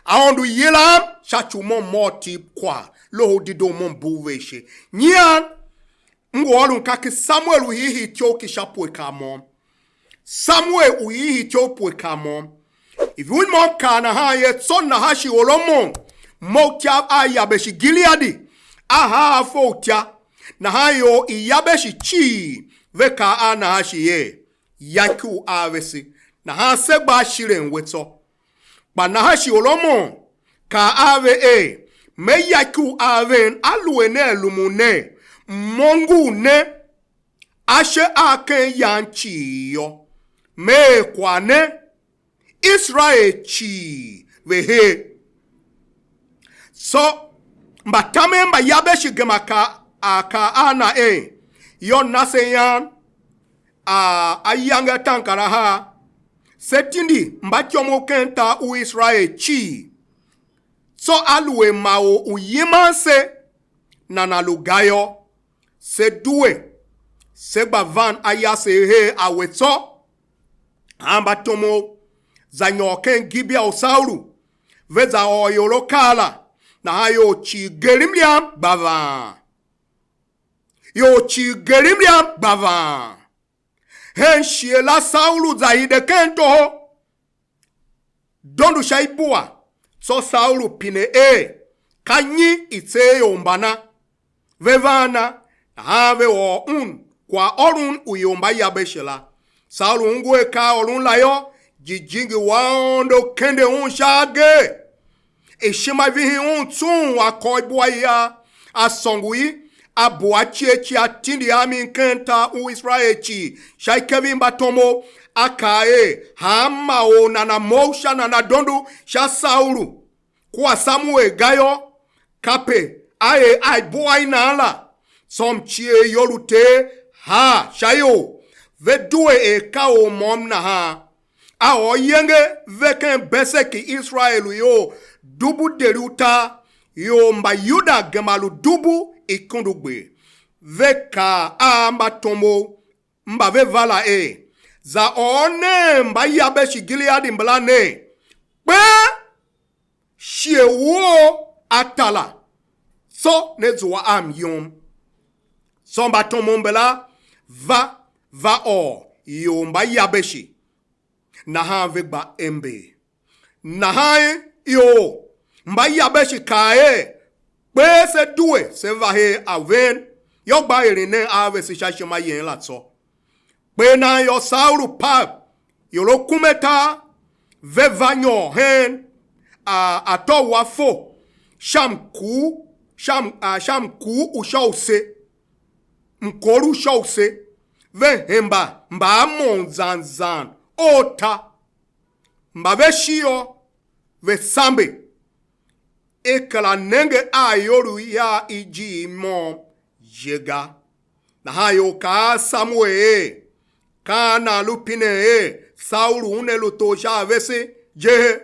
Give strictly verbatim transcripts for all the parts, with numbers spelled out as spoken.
Aôndo yilam sha ci u mo m ôr Tiv kwagh, Loho u Dedoo mo m bugh ve ashe. Nyian, m ngu ôron ka ki Samuel u hiihii ityough ki sha pue kar môm. Samuel u hiihii ityough pue kar môm. Ivur i môm kaa nahan ye, tsô Nahashi or u mon, mo utyav a Yabeshi Gileadi, a haa a fe utya. Nahan ior i Yabeshi cii ve kaa a Nahashi er: Ya ikuu a vese, nahan se gba a shiren we tsô. Kpa Nahashi or u mon kaa a ve er: Me ya ikuu a ven, aluer nea lumun ner, mo ngur ne ashe a ken yan cii yô, me er kwagh ne, Iserael cii ve her. Tsô mbatamen mba Yabeshi gema ka a kaa a na er: Yô, na se ian a ayange ataankarahar, se tindi mbatyomov ken tar u Iserael cii. Tsô aluer ma or u yiman se nana lu ga yô, se due, se gba van ayase her a we tsô. Hanmbatomov za nyôr ken Gibea u Saulu, ve za ôr ior akaa la, nahan ior cii geri mliam gba vaan. Ior cii geri mliam gba vaan. Hen shighe la Saulu za hide ken toho, dondo sha ibua. Tsô Saulu pine er: Ka nyi i tser ior mbana? Ve va a na, nahan ve ôr un kwaghôron u ior mba Yabeshi la. Saulu ungwa akaa a ôron la yô, jijingi u Aôndo kende un sha agee. Ishima i vihi un tsung, a kôr ibua i a, a sôngo i, a bua a cie cie, a tindi a mi ken tar u Iserael cii sha ikev i mbatomov, a kaa er: Hanma or nana mough sha nana dondo sha Saulu kua Samuel ga yô, kape a er a ibua i nan la. Tsô mcie ior u Ter haa sha ior, ve due er ka or môm nahan. A ôr iyenge ve ken Beseki Iserael u ior dubu deri utar, ior Mbayuda gema lu dubu ikundugber. Ve kaa a mbatomov mba ve va la er: Za ôr nen mba Yabeshi Gileadi mbala nen, kper shighe uou a ta la, tsô ne zua a myom. Tsô mbatomov mbala va, va ôr ior mba Yabeshi, nahan ve gba ember. Nahan ior mba Yabeshi kaa er: Kper se due, se va her a ven, yô, gba eren nen a vese sha ishima yen la tsô. Kper nan yô, Saulu pav ior akumetar, ve va nyôr hen a, atô u a fo sha mkur, sha m-, a, sha mkur u sha use, mkor u sha use, ve hemba Mbaamon zan zan orta. Mba ve shi yô, ve sambe, i kera nenge a ior i ijiir i môm je ga. Nahan ior kaa a Samuel er: Ka an nan lu pinen er Saulu una lu tor sha a vese je?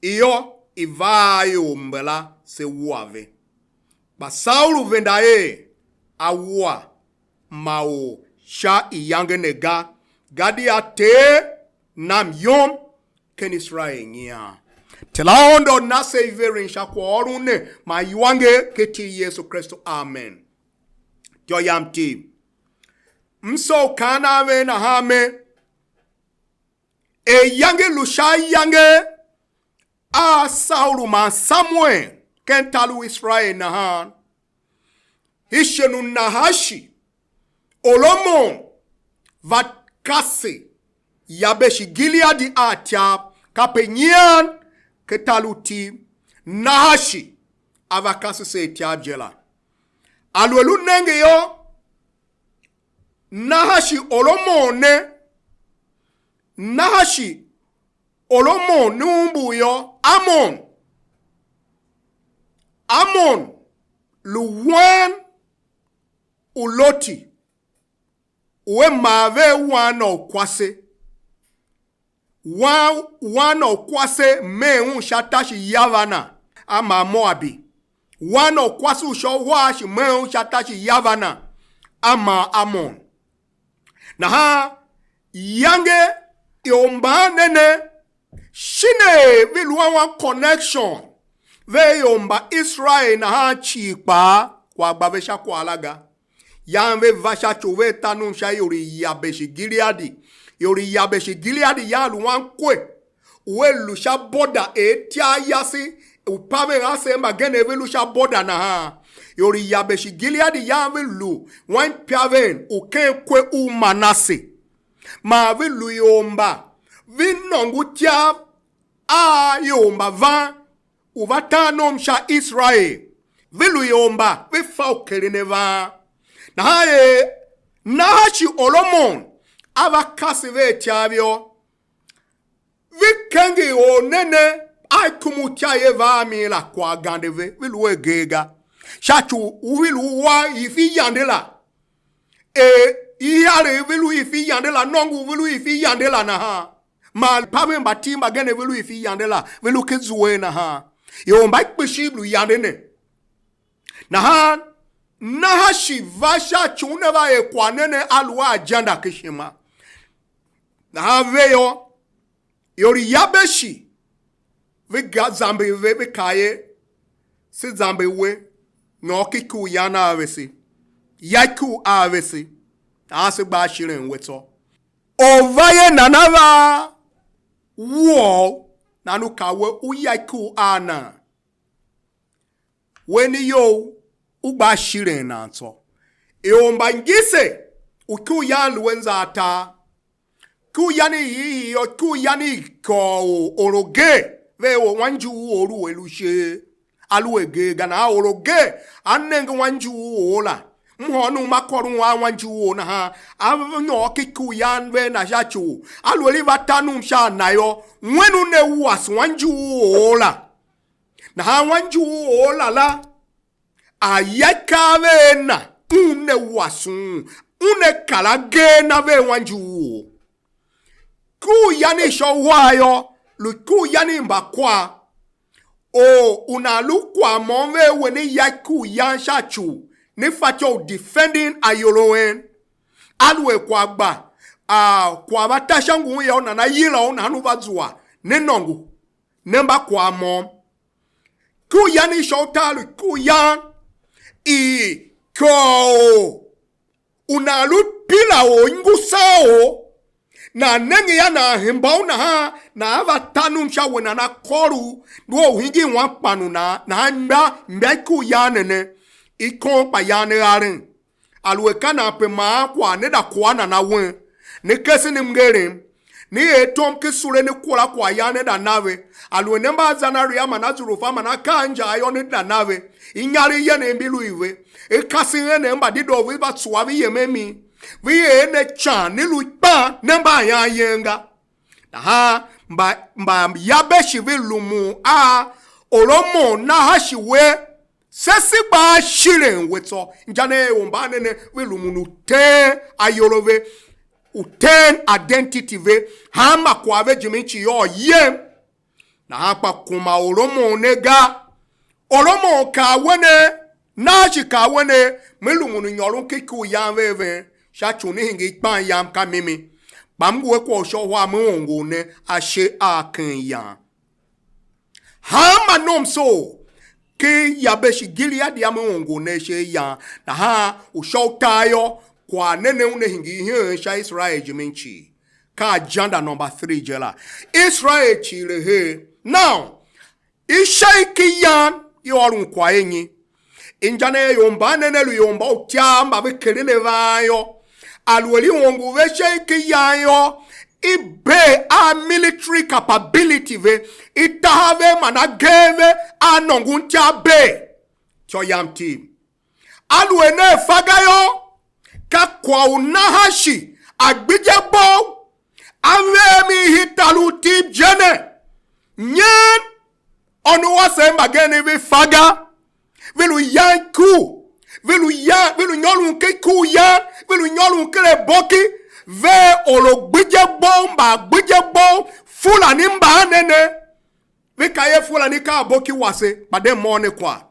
Iyô, i va a ior mbala, se wua ve. Kpa Saulu venda er a wua ma or sha iyange ne ga, gadia Ter na myom ken Iserael nyian. Ter Aôndo na se iveren sha kwaghôron ne man iwanger ken iti i Yesu Kristu. Amen. Ityô yam iti, m soo kaan a ven nahan me, er iyange lu sha ayange a Saulu man Samuel ken tar u Iserael nahan, ishen u Nahashi Solomon va kase Yabeshi Gileadi a ityav, kape nyian ken tar u Tiv, Nahashi a va kase se ityav je la. Aluer lu nenge yô, Nahashi Solomon ne, Nahashi Solomon ne umbur yô, Amon, Amon lu wan u Loti, u a maa ve a wan u kwase. Wan, wan u kwase meen un sha tashi Yavana, a maa Moabi. Wan u kwase u sha uhar shi meen un sha tashi Yavana, a maa Amon. Nahan iyange i u mban ne ne, Shin er ve lu a wan connection ve ior mba Israel nahan cii kpaa, kwagh gba ve sha kwagh la ga. Yan ve va sha ci u ve ta num sha ior i Yabeshi Gileadi. Ior i Yabeshi Gileadi yan lu wan kwe u a lu sha border er ityav yase u paven ase mbagenev ve lu sha border nahan. Ior i Yabeshi Gileadi yan ve lu wan ipaven u ken kwe u Manase. Man ve lu ior mba ve nôngo ityav a ior mba van u va tan nom sha Israel, ve lu ior mba ve fa u keren a van. Nahan er Nahashi Solomon a va kase ve ityav yô, ve kenger or ne ne a ikum u ityav i a va a mi la kwagh gande ve, ve lu agee ga, sha ci u ve lu wa ifi yande la. Er ihiaregh ve lu ifi yande la, nôngo ve lu ifi yande la nahan, man paven mbativ mbagenev ve lu ifi yande la, ve lu ken zuwee nahan. Ior mba kpishi lu yande ne. Nahan Nahashi va sha ci u ne va er kwagh ne ne a lu a ajenda ken ishima. Nahan ve yô, ior i Yabeshi, ve ga zamber ve, ve kaa er: Se zamber we, nyôr ken ikuugh yan a vese, ya ikuugh a vese, nahan se gba a shiren we tsô. Or va ye nana va wua u, nan u kaa we u ya ikuugh a nan? Wen iyou, u gba a shiren nan tsô. Ior mba ngise u ikuugh yan lu a nza atar. Ikuugh yan i hiihii yô, ikuugh yan i kôr u or ugen, ve er wanjir u or u a lu shee, a lu agee ga, nahan or ugen a nenge wanjir u or la, mhôônom ma kôron a wanjir u or nahan, a nyôr ken ikuugh yan ve na sha ci u aluer i va ta num sha a na yô, wen u ne wuese wanjir u or la. Nahan wanjir u or la la, a ya ikav a na, un ne wase un, un ne kar agee na ve wanjir u or. Ikuugh yan i sha uhar yô, lu ikuugh yan i mbakwagh. Or u nan lu kwagh môm ve, we ne ya ikuugh yan sha ci u ne fatyô u defending ayol a en. Aluer kwagh gba, a kwagh va ta sha ngun yô, nana yila u nahan u va zua ne nôngo, ne mba kwagh môm. Ikuugh yan i sha utar lu ikuugh yan i kôr u nan lu pila or, i ngusan or, nan nenge ya, nan hemba u nahan, nan a va ta num sha we, nana kôr u, lu u hingir wan kpan u nan, nahan mba, mba ikuugh yan ne ne, i kôr kpa yan ne aren. Aluer ka nan pe maan kwagh ne da kua nan a wen, ne kesen mngerem, ne er tom ken sule, ne kura kwaghyan ne da na ve. Aluer ne mba a zan a ria man a zurfa man a kaa injaa yô, ne da na ve. Inyaregh yenev mbi lu i ve. I kasen enev mba dedoo ve va tsuwa ve yem a mi. Ve er ne ican, ne lu ikpan, ne mba a yan yen ga. Nahan mba, mba Yabeshi ve lumun a Solomon Nahashi wer, se se gba a shiren we tsô. Inja ne er mba ne ne ve lumun u teen ayol a ve, u teen identity ve, hanma kwagh ve jimin cii yô, yem. Nahan kpa kuma Solomon ne ga. Solomon kaa we ne, Nahashi kaa we ne, me lumun u nyôron ken ikuugh yan ve a ven, sha ci u ne hingir ikpan yam ka mimi. Kpa m ngu a kwagh u sha uhar, me ongol ne ashe a ken yan. Hanma nomso ken Yabeshi Gileadi a me ongol ne ashe a yan, nahan u sha utar yô, kwagh ne ne una hingir iheen sha Israel jimin cii. Ka ajenda number three je la. Israel cii le her. Now, i sha i ki yan i ôron kwagh enyi? Inja ne er ior mban ne ne lu ior mba utyav mba ve keren a van yô, aluer i ongo ve sha i ki yan yô, i bee a military capability ve, i tahav ve man agee ve a nôngon ityav bee, ityô yam tim. Aluer nea fa ga yô, ka kwagh u Nahashi a gbidye bou, a ver mi hitalu tib je ne. Nyen ônov wase mbagenev ve fa ga, ve lu yan ikuu, ve lu yan, ve lu nyôron ken ikuu yan, ve lu nyôron ken aboki, ve or u gbidye bou mba gbidye bou Fulani mban ne ne. Ve kaa er Fulani ka aboki wase, kpa de môm ne kwagh.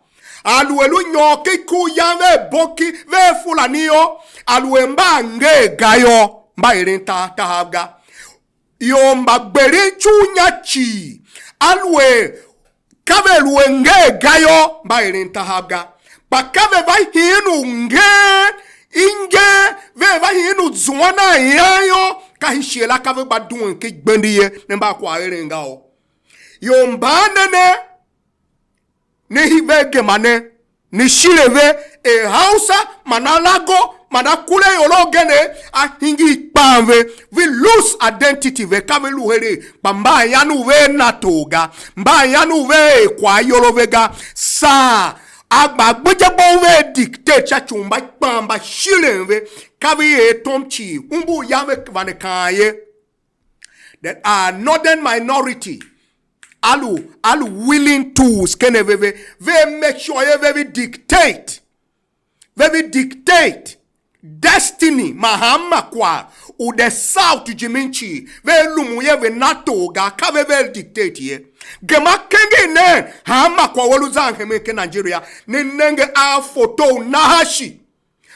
Aluer lu nyôr ken ikuu yan ve aboki ve Fulani yô, aluer mba a nger ga yô, mba eren tar tahav ga. ior mba gberen icunya cii, aluer ka ve lu a ngee ga yô, mba eren tahav ga. Kpa ka ve va hiin u ngeen, i ngeen, ve va hiin u zuan a ian yô, ka hii shighe la ka ve gba duen ken igbende ye, ne mba a kwagheren ga o. Ior mban ne ne, ne hi-, ve gema ne, ne shire ve, er Hausa man alago man akuraior agen a hingir kpan ve, ve lose identity ve, ka ve lu heregh, kpa mba ayan u ve na tor ga, mba ayan u ve er kwagh ayol a ve ga, saa a gba gbidye gbo u ve dictate sha ci u mba kpan mba shiren ve, ka ve er tom cii, umbur yan ve vande kaan ye. That are northern minority, a lu, a lu willing tools ken a ve, ve, ve make sure ye ve, ve dictate, ve, ve dictate destiny man hanma kwagh u the South jimin cii, ve lumun ye ve na tor ga, ka ve ve dictate ye. Gema kenger nen hanma kwagh u a lu zan hemen ken Nigeria, ne nenge a foto u Nahashi.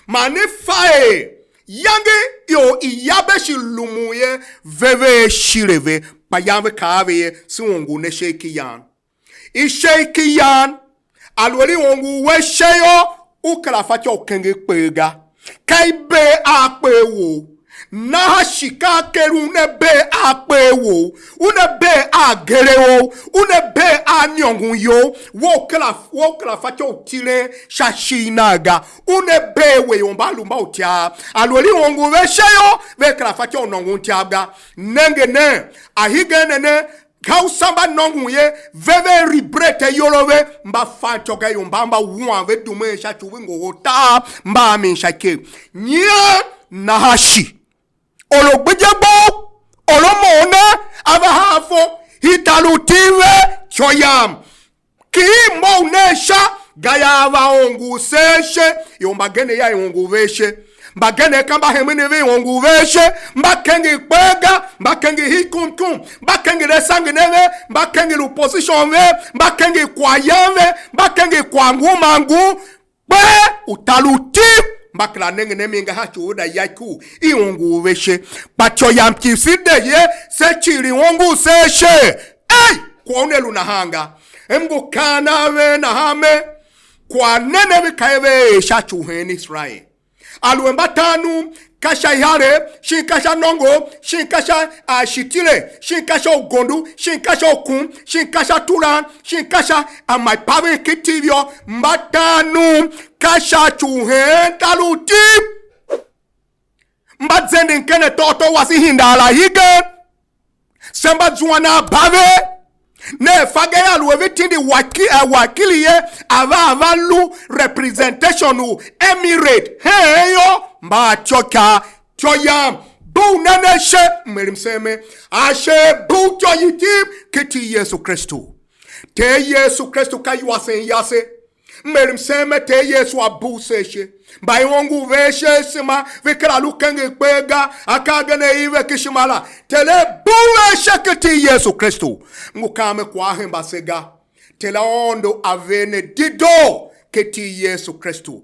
Man ne fa er iyange ior i ya ve shi lumun ye, ve ve shire ve, kpa yan ve kaa a ve ye, se ongo ne ishigh ki yan. Ishigh ki yan, aluer i ongo we ishe yô, u kera fatyô u kenger kper ga. Ka i bee a kper wou. Nahashi ka a ker una bee a kper wou, una bee a gere ou, una bee a nyôngon you, we u kera, we u kera fatyô u tilen sha ishigh nagh ga. Una bee we ior mba lu mba utyav. Aluer i ongo ve ishe yô, ve kera fatyô u nôngon ityav ga. Nenge nen, a hegen ne ne, ka u samba nôngon ye, ve ve liberate ayol a ve, mba fan ityô ga ior mba, mba wuan ve dumen sha ci u ve ngohol tar, mba a mi sha ikev. Nyian Nahashi. Or u gbidye gbo, or u mough ne, a va haa fo, hii tar u tim ve, ityô yam. Kighir mough nen sha, gayô a va ongo se ashe, ior mbagenev yô, i ongo ve ashe. Mbagenev ka mba hemen ve, i ongo ve ashe, mba kenger kper ga, mba kenger hii kum kum, mba kenger asangen a ve, mba kenger opposition ve, mba kenger kwaghyan ve, mba kenger kwagh ngun man ngun, kpe u tar u tim, mba kera nengen a mi ga sha ci u ve da ya ku, i ongo ve ashe. Kpa ityô yam ki se de ye, se cii ongo se ashe. Ei, kwagh u ne lu nahan ga. M ngu kaan a ven nahan mer, kwagh ne ne ve ka ve er sha ci u heen Iserael. Aluer mba taan nu, ka sha ihare, shin ka sha nôngo, shin ka sha, a, shitile, shin ka sha ugondu, shin ka sha ukum, shin ka sha turan, shin ka sha, a, ma i paven ken itiv yô, mba taan nu, ka sha ci u heen tar u tim. Mba zenden ken atôatô wase hindar la hegen. Se mba zuan a ba ve. Ne fa ga yô, aluer ve tindi waki-, eh, wakili ye, a va, a va lu representation u Emirate heen yô, mba a ityô kaa, ityô yam, bugh nen ashe, m er msen mer, ashe bugh ityô yitim, ken iti i Yesu Kristu. Ter Yesu Kristu ka iwasen yase. M er msen mer Ter Yesu a bugh se ashe. Mba i ongo ve ashe asema, ve kera lu kenger kper ga, akaa agen a i ve ken ishima la. Ter a bugh ve ashe ken iti i Yesu Kristu. M ngu kaan mer kwagh a hemba se ga. Ter Aôndo a ver ne dedoo ken iti i Yesu Kristu.